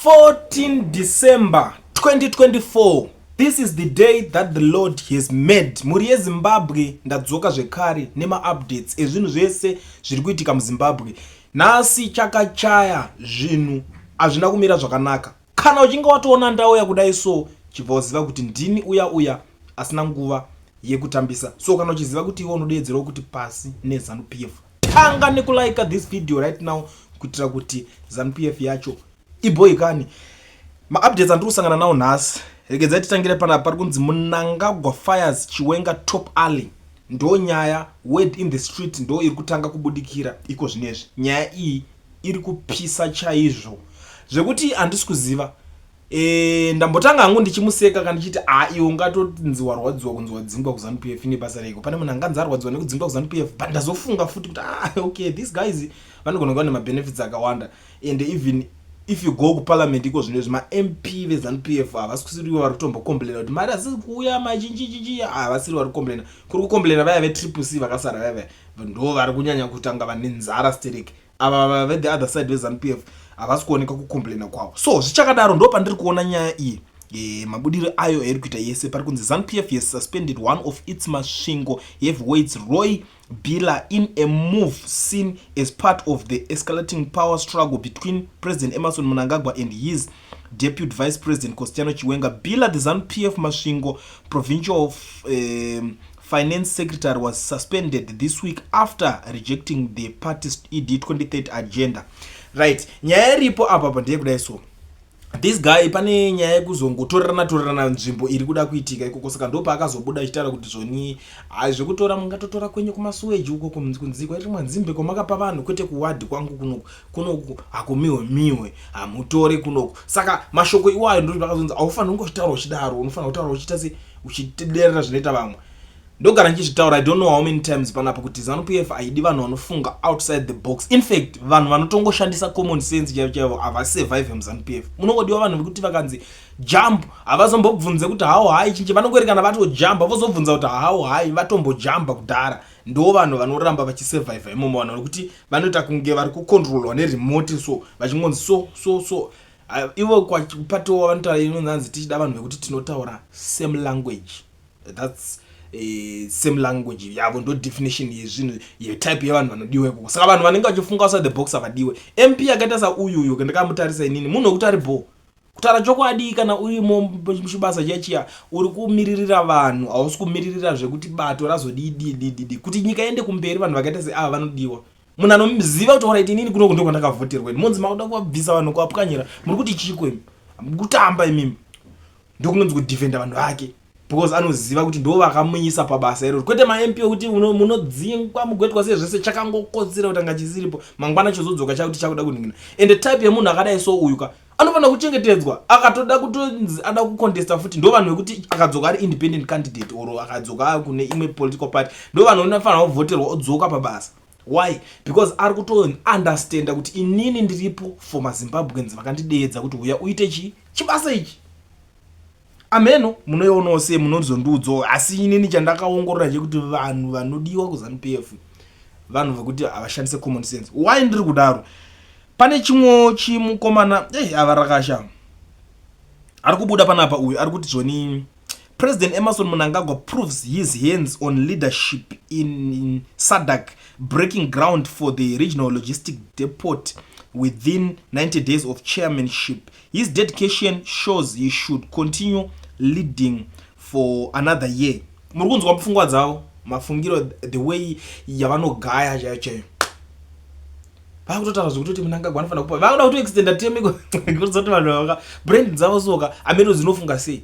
14 December 2024. This is the day that the Lord has made. Mhuri yeZimbabwe, ndadzoka zvekare nemaupdates ezvinhu zvese zviri kuitika muZimbabwe. Nhasi chakachaya, zvinhu hazvina kumira zvakanaka. Kana uchinge watoona ndauya kudai so, chibva uziva kuti ndini uya uya asina nguva yekutambisa. So kana uchiziva kuti iwe unodeedzerawo kuti pasi neZANU PF, tanga nekulike this video right now kuitira kuti ZANU PF yacho ibhoikani. Maupdates andiri kusangana nawo nhasi, regedzai titangire panapa pari kunzi Mnangagwa fires Chiwenga top ally. Ndo nyaya, word in the street, ndo iri kutanga kubudikira iko zvinezvi. Nyaya iyi iri kupisa chaizvo zvekuti handisi kuziva. Ndambotanga hangu ndichimuseka kana ndichiti, "A, iwe ungatonzi warwadziwa kunzi wadzingwa kuZANU PF, ine basa reiko? Pane munhu anganzi arwadziwa nekudzingwa kuZANU PF?" But ndazofunga futi kuti, ah, okay, these guys vanogona kuva nemabenefits akawanda. And even if you go kuparliament iko zvino izvi, maMP veZANU PF havasi kusirivo vari kutombocomplaina kuti mari hadzisi kuuya, machinchichichi. Havasiri vari kucomplaina. Kuri kucomplaina vaya veTriple C vakasara vaya vaya, ndo vari kunyanya kutanga vane nzara sterek. Ava vethe other side veZANU PF havasi kuoneka kucomplaina kwavo. So zvichakadaro, ndo pandiri kuona nyaya iyi, mabudiro ayo airi kuita yese. Pari kunzi ZANU PF has suspended one of its Masvingo heavyweights, Roy Bhila, in a move seen as part of the escalating power struggle between President Emmerson Mnangagwa and his deputy vice president, Constantino Chiwenga. Bhila, the ZANU PF Masvingo provincial finance secretary, was suspended this week after rejecting the party's ED 2030 agenda. Right, nyaya iripo apa pa ndeyekudai. So this guy, pane nyaya yekuzongotorerana torerana nzvimbo iri kuda kuitika ikoko. Saka ndo paakazobuda achitaura kuti zvoni hai, zvekutora mungatotora kwenyu kumasuweji uko, kunzi kwaiti mwanzimbe kwamakapa vanhu, kwete kuwadhi kwangu kunoku. Kunoku hakumiwe miwe, hamutore kunoku. Saka mashoko iwayo ndo pakazonzi haufaniri kunge uchitaura uchidaro, unofanira kutaura uchiita se uchiterera zvinoita vamwe. Ndogara ndichizvitaura, I don't know how many times panapa, kuti ZANU PF haidi vanhu vanofunga outside the box. In fact, vanhu vanotongoshandisa common sense chaivo chaivo havasurvive muZANU PF. Munongodiwa vanhu vekuti vakanzi jump, havazombobvunze kuti how high chinchi. Vanongori kana vatojamba, vozobvunza kuti how high, vatombojamba kudhara. Ndo vanhu vanoramba vachisurvive imomo, vanhu vekuti vanoita kunge vari kucontrolwa neremote, so vachingonzi so so so. Ivo kwapatowa vanotaura inonzanzi tichida vanhu vekuti tinotaura same language. That's same language yavo, ndo definition yezvinhu, yetype yevanhu vanodiwa ikoko. Saka vanhu vanenge vachifunga outside the box havadiwe. MP akaita sauyuyu, ndakamutarisa inini, munhu wekuti ari bo kutaura chokwadi. Kana urimo muchibasa chiya chiya, uri kumiririra vanhu, hausi kumiririra zvekuti bato razodididididi kuti nyika iende kumberi. Vanhu vakaita seava vanodiwa. Munhu anoziva kuti, alright, inini kunoko ndo kwandakavhoterwa. Monzi makuda kuvabvisa vanhu, kuvapwanyira, muri kuti chiko imi? Kutamba imimi. Ndokunonzi kudefenda vanhu vake, because anoziva kuti ndo vakamuisa pabasa iroro, kwete maMP ekuti munodzingwa mugoitwa sei zvese. Chakangokotsira kuti anga chisiripo, mangwana chozodzoka chakuti chakuda kuningina. Ende type yemunhu akadai so uyu ka anofanira kuchengetedzwa. Akatoda kutonzi ada kucontesta futi, ndo vanhu vekuti akadzoka ari independent candidate or akadzoka kune imwe political party, ndo vanhu vanofanira kuvhoterwa odzoka pabasa. Why? Because ari kutoundestanda kuti inini ndiripo for maZimbabweans vakandideedza kuti uya uite chii, chibasa ichi. Ameno munoionawo sei, munozondiudzawo. Asi inini chandakaongorora chekuti vanhu vanodiwa kuZANU PF vanhu vekuti havashandise common sense. Why ndiri kudaro? Pane chimwewo chimukomana, ei, ava rakasha ari kubuda panapa. Uyu ari kuti zvoni President Emmerson Mnangagwa proves his hands on leadership in SADC, breaking ground for the regional logistic depot within 90 days of chairmanship. His dedication shows he should continue leading for another year. Muri kunzwa pfungwa dzavo, mafungiro, the way yavanogaya chaiyo chaiyo. Vakutotaura zvekutoti Mnangagwa anofanira kupa, vakuda kutoextenda term iko kuratidza kuti vanhu vaka brain dzavo soka ameno dzinofunga sei.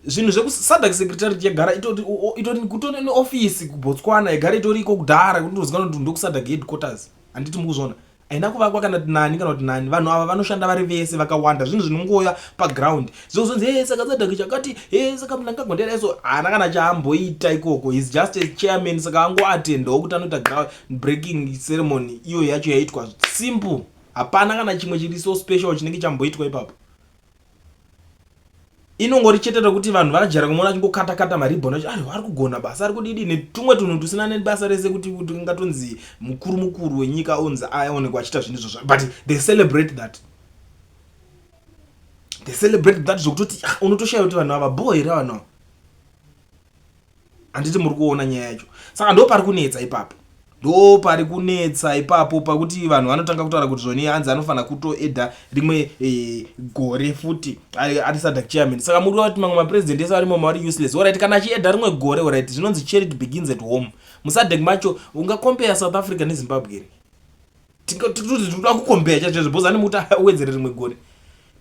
Zvinhu zvekuSADC secretariat yagara itori kutori neofisi kuBotswana, yagara itoriko kudhara, kutozikanwa kuti ndokuSADC headquarters. Handiti mukuzviona? Haina kuvakwa kana kuti nani kana kuti nani. Vanhu ava vanoshanda vari vese vakawanda. Zvinhu zvinongoya paground zvozonzi, "E, saka SADC chakati, e, saka Mnangagwa ndedaiso." Haana kana chaamboita ikoko, is just a chairman. Saka angoatendawo kuti anoita ground breaking ceremony iyo yacho yaitwa simple. Hapana kana chimwe chiri so special chinenge chamboitwa ipapo. Inongori chete rekuti vanhu vajara kumuona achingokata kata maribbon acho, aiwa ari kugona basa, ari kudidi netumwe tunhu tusina nebasa rese kuti ungatonzi mukuru mukuru wenyika onzi aonekwa achiita zvinhu izvozvo, but they celebrate that. They celebrate that zvekutoti ah, unotoshaya kuti vanhu ava bho here vanhu ava. Handiti muri kuona nyaya yacho? Saka ndo pari kunetsa ipapo, ndo pari kunetsa ipapo pakuti vanhu vanotanga kutaura kuti zvoni hanzi anofanira kutoedha rimwe gore futi ari SADC chairman. Saka muri kuti mamwe mapresident ese varimo vari useless. Alright, kana achiedha rimwe gore, alright, zvinonzi charity begins at home. MuSADC macho ungakompeya South Africa neZimbabwe here? Tinoda kukompeya chaizvo because ane mukuti awedzere rimwe gore.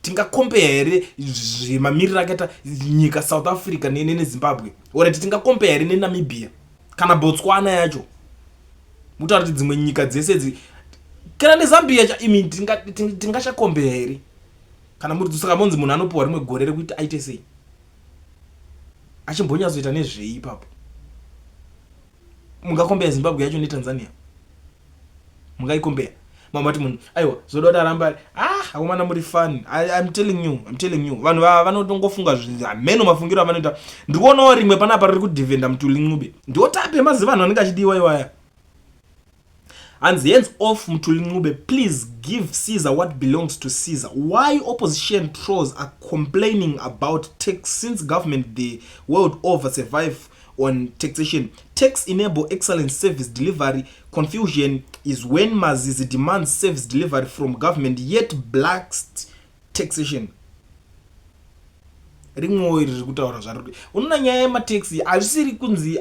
Tingakompeya here zvemamiriro akaita nyika South Africa neZimbabwe? Alright, tingakompeya here neNamibia kana Botswana yacho? Mutaura kuti dzimwe nyika dzese idzi kana neZambia, imi tingachakompeya here kana muri? Saka monzi munhu anopiwa rimwe gore rekuti aite sei, achimbonyatsoita nezvei ipapo? Mungakombeya Zimbabwe yacho neTanzania? Mungaikombeya? Mamati munhu aiwa zvoda kuti aramba. Ah, akomana, muri fun. I'm telling you, I'm telling you, vanhu vava vanotongofunga hameno mafungiro avanoita. Ndikuonawo rimwe panapa riri kudefenda Mthuli Ncube. Ndiwo tape maziva vanhu vanenge achidiwa iwaya. Hanzi, "Hands off Mthuli Ncube. Please give Caesar what belongs to Caesar. Why opposition trolls are complaining about tax since government the world over survive on taxation? Tax enable excellent service delivery. Confusion is when Mazizi demands service delivery from government yet blacks taxation." Rimwewo iri riri kutaura zvari. Unoona, nyaya yematax hazvisiri kunzi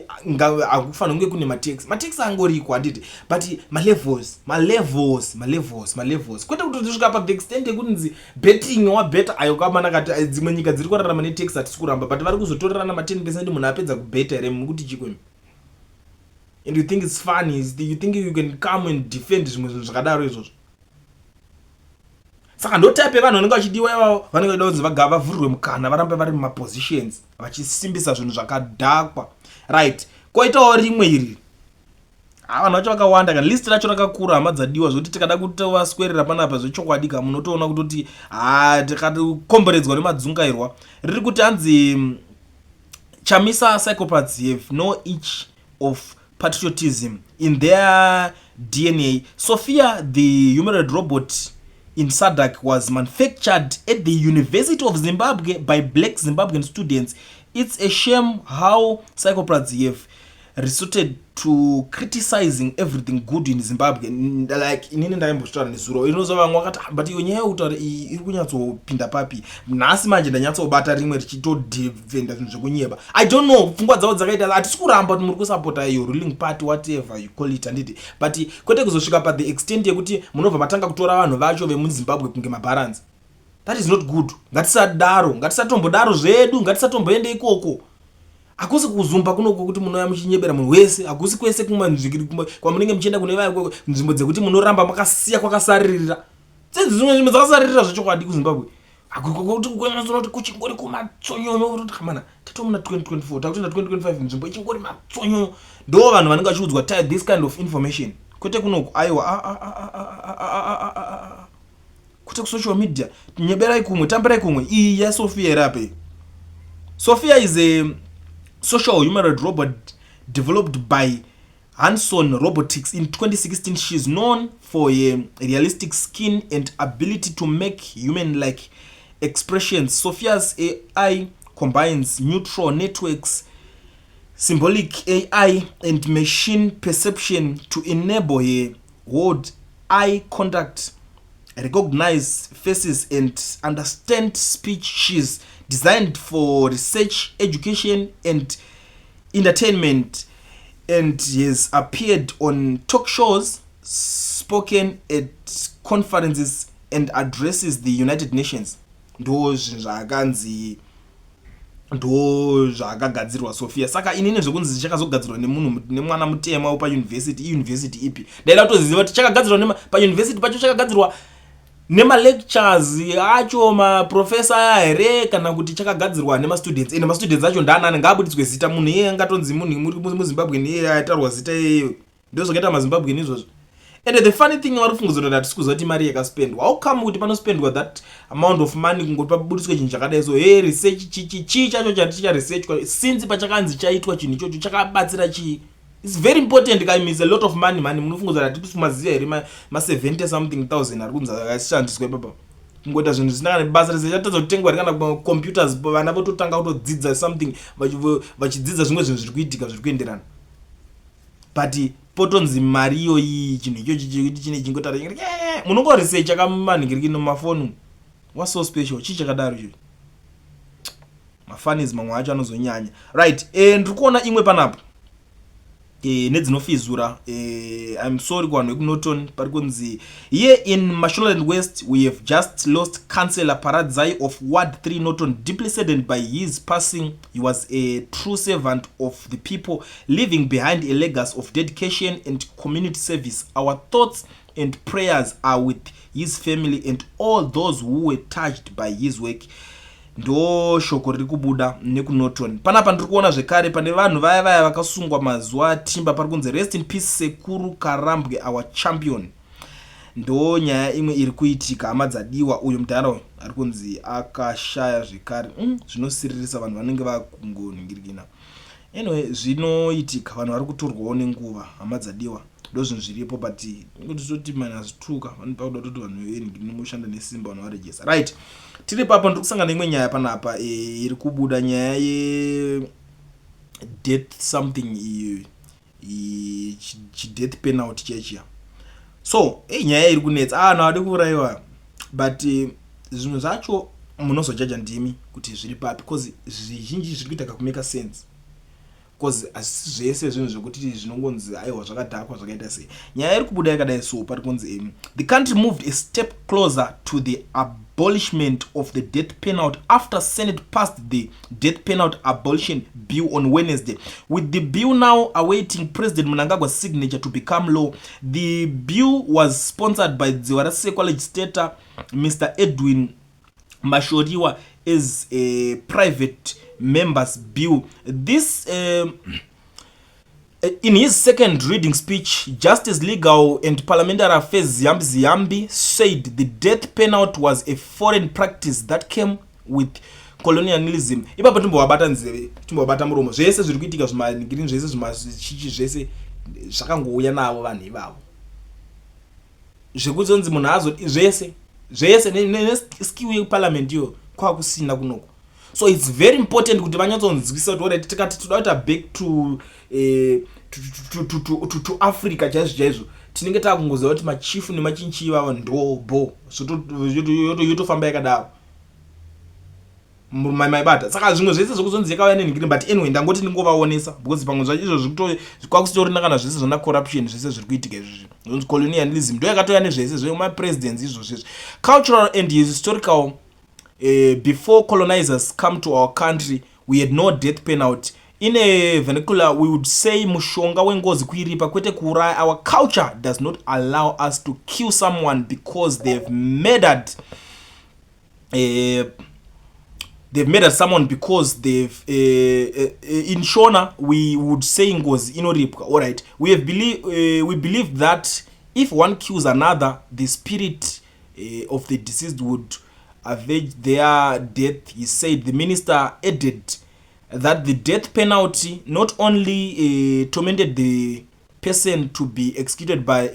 hakufanira kunge kune matax. Matax angoriko, handiti? But malevels, malevels, malevels, malevels, kwete kuti tisvika pa the extent yekunzi betting wabheta. Ayo kamana kati dzimwe nyika dziri kurarama netax, hatisi kuramba, but vari kuzotorerana ma10 percent munhu apedza kubheta here? Mukuti chikwemi? And you think it's funny? You think you can come and defend zvimwe zvinhu zvakadaro izvozvo? Saka ndo type yevanhu vanenge vachidiwa ivavo, vanenge vachida kunzi vavhurirwe mukana, varambe vari mumapositions vachisimbisa zvinhu zvakadhakwa. Right, koitawo rimwe iri. Ha, vanhu vacho vakawanda kana list racho rakakura, hama dzadiwa, zvokuti tikada kutovaswerera panapa zvechokwadi ka, munotoona kutoti ha, tikakomboredzwa nemadzungairwa. Riri kuti hanzi Chamisa psychopaths have no itch of patriotism in their DNA. Sophia, the humanoid robot in SADC, was manufactured at the University of Zimbabwe by black Zimbabwean students. It's a shame how psychopaths have resorted to criticizing everything good in Zimbabwe." Like inini ndaimbozvitaura nezuro, inozva vamwe vakati, "Ah, but iyo nyaya yekutaura iyi iri kunyatsopinda papi?" Nhasi manje ndanyatsobata rimwe richitodefenda zvinhu zvekunyeba. I don't know pfungwa dzavo dzakaita. Hatisi kuramba kuti muri kusapota iyo ruling party, whatever you call it, handiti? But kwete kuzosvika pa the extent yekuti munobva matanga kutora vanhu vacho vemuZimbabwe kunge mabharanzi. That is not good. Ngatisadaro, ngatisatombodaro zvedu, ngatisatomboende ikoko. Hakusi kuzumba kunoko kuti munouya muchinyebera munhu wese. Hakusi kwese kumanzvikiri kwamunenge muchienda kune vaya nzvimbo dzekuti munoramba makasiya kwakasaririra. Dzedzi dzimwe nzvimbo dzakasaririra zvechokwadi kuZimbabwe, kuti kuchingori kumatsonyonyo mana tatomuna 2024, takutoenda 2025, nzvimbo ichingori matsonyonyo. Ndo vanhu vanenge vachiudzwa this kind of information, kwete kunoku. Aiwa, kwete kusocial media. Nyeberai kumwe, tambirai kumwe. Iyi yaSophia iri apa iyi. Sophia is a social humanoid robot developed by Hanson Robotics in 2016. She is known for her realistic skin and ability to make human-like expressions. Sophia's AI combines neural networks, symbolic AI, and machine perception to enable her hold eye contact, recognize faces, and understand speech. She's designed for research, education, and entertainment and has appeared on talk shows, spoken at conferences, and addresses the United Nations. Ndo zvinhu zvaakanzi, ndo zvaakagadzirwa Sophia. Saka inini zvekunzi chakazogadzirwa nemunhu, nemwana mutema wepayunivhesity, iyunivhesity ipi? Ndaida kutoziva kuti chakagadzirwa payunivhesity pacho, chakagadzirwa nemalectures acho, maprofesa aya here, kana kuti chakagadzirwa nemastudents? Ende mastudents acho ndaanani? Ngaabuditswe zita. Munhu iye angatonzi munhu muZimbabwe, iye aitaurwa zita iyeyo. Ndo zvakaita maZimbabwen izvozvo. And the funny thing, vari kufungidzira kuti hatisi kuziva kuti mari yakaspendwa. How come kuti panospendwa that amount of money kungoti pabudiswe chinhu chakadai? So hey, research chichi chii chacho chati chicharesearchwa since pachakanzi chaitwa chinhu ichocho chakabatsira chii? It's very important ka. It's a lot of money, money. Munofungidzira kuti hatisi kumaziva here ma70 something thousand ari kunzi akashandiswa ipapa kungoita zvinhu zvisina kana basa rese? Chatadza kutengwa here kana computers, vana vototanga kutodzidza something, vachidzidza zvimwe zvinhu zviri kuitika zviri kuenderana? But potonzi mari iyoyi, chinhu ichochi chekuti chine chingotara, munongoresearcha kamanhingirikino mumafoni. What's so special? Chii chakadaro ichocho? Mafanis mamwe acho anozonyanya. Right, ndiri kuona imwe panapa nedzinofizura. I'm sorry kuvanhu vekuNorton. Pari kunzi, "Here in Mashonaland West, we have just lost Councillor Paradzai of Ward 3, Norton. Deeply saddened by his passing. He was a true servant of the people, leaving behind a legacy of dedication and community service. Our thoughts and prayers are with his family and all those who were touched by his work." Ndo shoko riri kubuda nekuNorton. Panapa ndiri kuona zvekare pane vanhu vaya vaya vakasungwa mazuva atimba. Pari kunzi, "Rest in peace, Sekuru Karambwe, our champion." Ndo nyaya imwe iri kuitika, hama dzadiwa. Uyu mudhara uyu ari kunzi akashaya zvekare. Zvinosiririsa, vanhu vanenge vakungonhingirikina. Anyway, zvinoitika, vanhu vari kutorwawo nenguva, hama dzadiwa. Ndo zvinhu zviripo, but toti minus 2 ka, vanopa kuda kutoti vanhu venhingirinomoshanda nesimba, vanhu varejesa. Right, tiri papo, ndiri kusangana imwe nyaya panapa iri kubuda, nyaya yedeath something, chideath penalty chechiya. So ei, nyaya iri kunetsa. Ah, no, adi kuurayiwa, but zvimwe zvacho munozojaja ndimi kuti zviri papi, because zvizhinji zviri kuita kakumake sense, because hazisi zvese zvinhu zvekuti zvinongonzi aiwa, zvakadhakwa, zvakaita sei. Nyaya iri kubuda yakadai so, pari kunzi the country moved a step closer to the abolishment of the death penalty after Senate passed the Death Penalty Abolition Bill on Wednesday, with the bill now awaiting President Mnangagwa's signature to become law. The bill was sponsored by Dzivarasekwa legislator Mr Edwin Mashoriwa as a private members bill. This In his second reading speech, Justice, Legal and Parliamentary Affairs Ziyambi Ziyambi said the death penalty was a foreign practice that came with colonialism. Ipapo timbovabata nzeve, timbovabata muromo. Zvese zviri kuitika, zvimangirini zvese, zvimachichi zvese, zvakangouya navo vanhu ivavo, zvekuzonzi munhu azo zvese zvese neskill yeparliament iyo kwakusina kunoko. So it's very important kuti vanyatsonzwisa kuti alright, tikati toda kuita back to Africa chaizvo chaizvo, tinenge taakungoziva kuti machifu nemachinchi ivavo ndo bo yotofamba yakadaro, maibata. Saka zvimwe zvese zvekuzonzi yakauya nenhingiri, but anyway, ndangoti ndingovaonesa because pamwe zvacho izvo kwakusitorina kana zvese zvana corruption, zvese zviri kuitika izvozvi, zvonzi colonialism ndo yakatouya nezvese zvemapresidents izvozvo izvi. Cultural and historical, before colonizers come to our country, we had no death penalty. In a vernacular, we would say mushonga wengozi kuiripa, kwete kuuraya. Our culture does not allow us to kill someone because they've murdered someone because they've in Shona we would say ngozi inoripwa. All right, we believe that if one kills another, the spirit of the deceased would avenge their death, he said. The minister added that the death penalty not only tormented the person to be executed by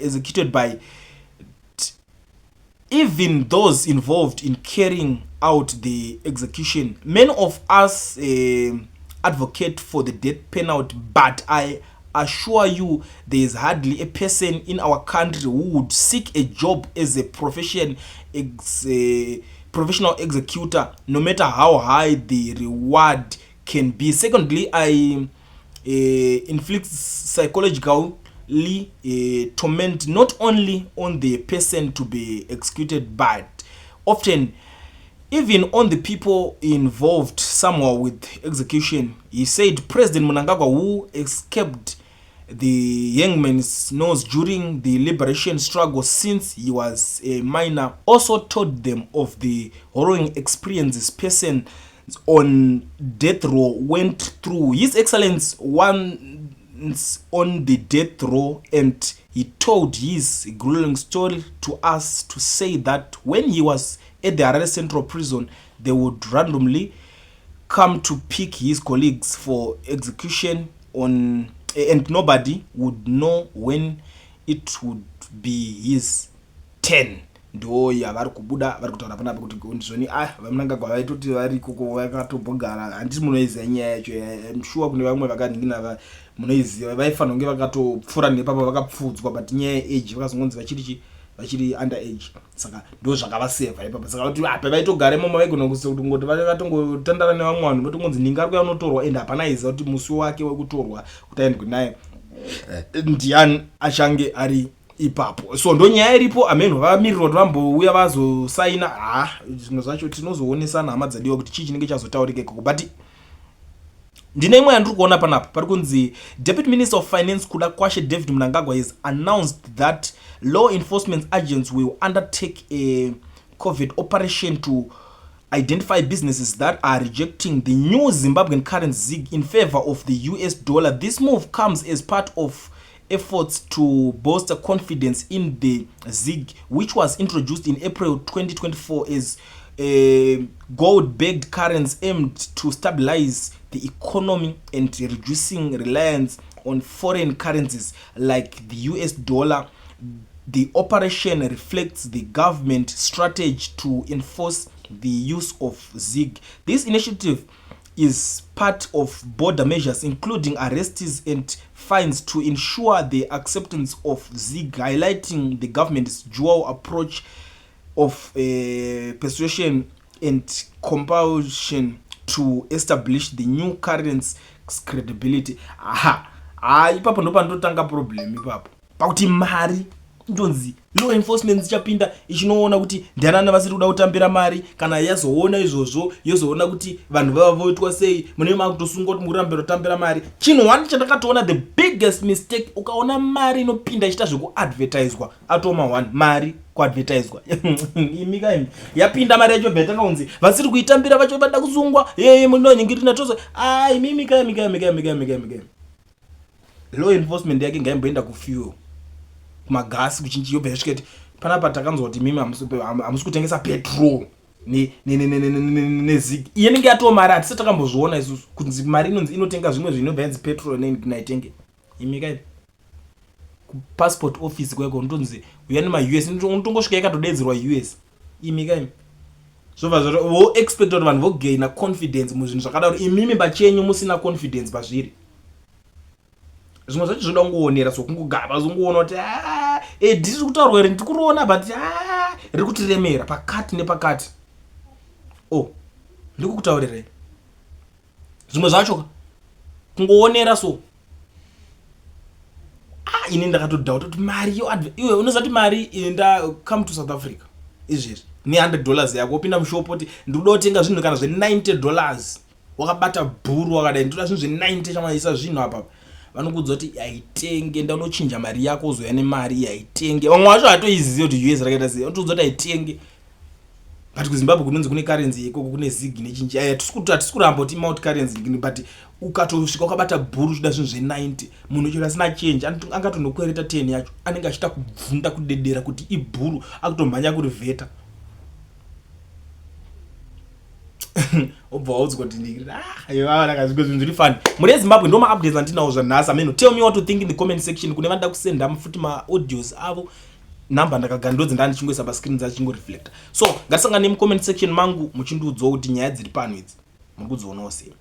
even those involved in carrying out the execution. Many of us advocate for the death penalty, but I assure you there is hardly a person in our country who would seek a job as a professional executor, no matter how high the reward can be. Secondly, I inflict psychologically torment not only on the person to be executed, but often even on the people involved somehow with execution, he said. President Mnangagwa, who escaped the hangman's noose during the liberation struggle since he was a minor, also told them of the harrowing experiences persons on death row went through. His Excellence once on the death row and he He told his grueling story to us to say that when he was at the Harare Central Prison, they would randomly come to pick his colleagues for execution on and nobody would know when it would be his turn. Ndo yavari kubuda vari kutaura panapa kuti ndizvoni, ah, VaMnangagwa vaitoti vari ikoko vakatombogara. Handiti munoiziva nyaya yacho? I'm sure kune vamwe vakaningina munoiziva. Vaifanira kunge vakatopfuura nepapa, vakapfuudzwa, but nyaya yeage vakazongonzi vachiri chi vachiri under age, saka ndo zvakavasevha ipapa. Saka kuti apa vaitogara imomo, vaigona kungoti vatongotandara nevamwe vanhu, votongonzi ninga ari kuya unotorwa, and hapana aiziva kuti musi wake wekutorwa kuti aendwe naye ndiani achange ari ipapo. So ndo nyaya iripo. Amen. Vamirirwa kuti vambouya vazosaina. Ha, zvimwe zvacho tinozoonesana, hama dzadiwa, kuti chii chinenge chazotaurika ikoko. But ndine imwe yandiri kuona panapa, pari kunzi Deputy Minister of Finance Kudakwashe David Mnangagwa has announced that law enforcement agents will undertake a covert operation to identify businesses that are rejecting the new Zimbabwean currency ZiG in favor of the US dollar. This move comes as part of efforts to bolster confidence in the ZiG, which was introduced in April 2024 as a gold-backed currency aimed to stabilize the economy and reducing reliance on foreign currencies like the US dollar. The operation reflects the government strategy to enforce the use of ZiG. This initiative is part of broader measures, including arrests and fines, to ensure the acceptance of ZiG, highlighting the government's dual approach of persuasion and compulsion to establish the new currency's credibility. Aha, ha, ipapo ndo pandotanga problem ipapo, pakuti mari ndonzi law enforcement ichapinda ichinoona kuti ndianani vasiri kuda kutambira mari. Kana yazoona izvozvo, yozoona kuti vanhu vava voitwa sei. Mune makutosungwa kuti mukurambira kutambira mari. Chinhu one chandakatoona, the biggest mistake, ukaona mari inopinda ichiita zvekuadvertiswa, atoma one mari kuadvertiswa. Imi kaimi, yapinda mari yacho, bva yatanga kunzi vasiri kuitambira vacho vada kusungwa, ye munonyingirina tose. Ai, imimi kaimi, kaimi, kaimi, kaimi, kaimi, kaimi, law enforcement yake ngaimboenda kufuel, kumagasi, kuchinji, yobva yasvika kuti panapa takanzwa kuti mimi hamusi kutengesa petrol neZiG. Iye inenge yatoo mari, hatisati takambozviona isusu kunzi mari inonzi inotenga zvimwe zvinhu, inobva yanzi petrol naitenge. Imi kai, kupassport office kwaiko unotonzi uya nemaUS, unotongosvika yakatodedzerwa US. Imi kai, zvobva voexpecta kuti vanhu vogaina confidence muzvinhu zvakadaro, imimi pachenyu musina confidence pazviri. Zvimwe zvacho zvoda kungoonera, sokungogara pazongoona kuti ah, edi riri kutaurwa iri ndikuriona, but ah, riri kutiremera pakati nepakati. O oh, ndikukutaurirei zvimwe zvacho kungoonera. So ah, ini ndakatodhauta kuti mari yo, iwe unoziva kuti mari enda, come to South Africa izvezvi ne$100 yako, wopinda mushopo kuti ndikuda kutenga zvinhu kana zve$90, wakabata bhuru wakadai, ndoda zvinhu zve90, chamaisa zvinhu apa, vanokuudza kuti haitenge, nda unochinja mari yako uzoya nemari. Haitenge. Vamwe vacho hatoizivi kuti US rakaita sei, vanotoudza kuti haitenge. But kuZimbabwe kunonzi kune currency ikoko, kune ZiG nechinji. Aya hatisi kuramba kuti multi currency, but ukatosvika wakabata bhuru uchida zvinhu zve90, munhu chero asina change angatonokwereta 10 yacho, anenge achiita kubvunda, kudedera kuti ibhuru, akutomhanya kurivheta, obva waudzwa kuti ndikazvimwe zvinhu zviri funny. Muri yeZimbabwe, ndo maupdates andinawo zvanhasi. Ameno, tell me what to think in the comment section. Kune vanoda kusenda futi maaudios avo, namba ndakagara ndodzi ndaa ndichingoisa pascreen dzacingoreflecta. So ngatisangane mucomment section mangu muchindiudzawo kuti nyaya dziri pano idzi muri kudzionawo sei.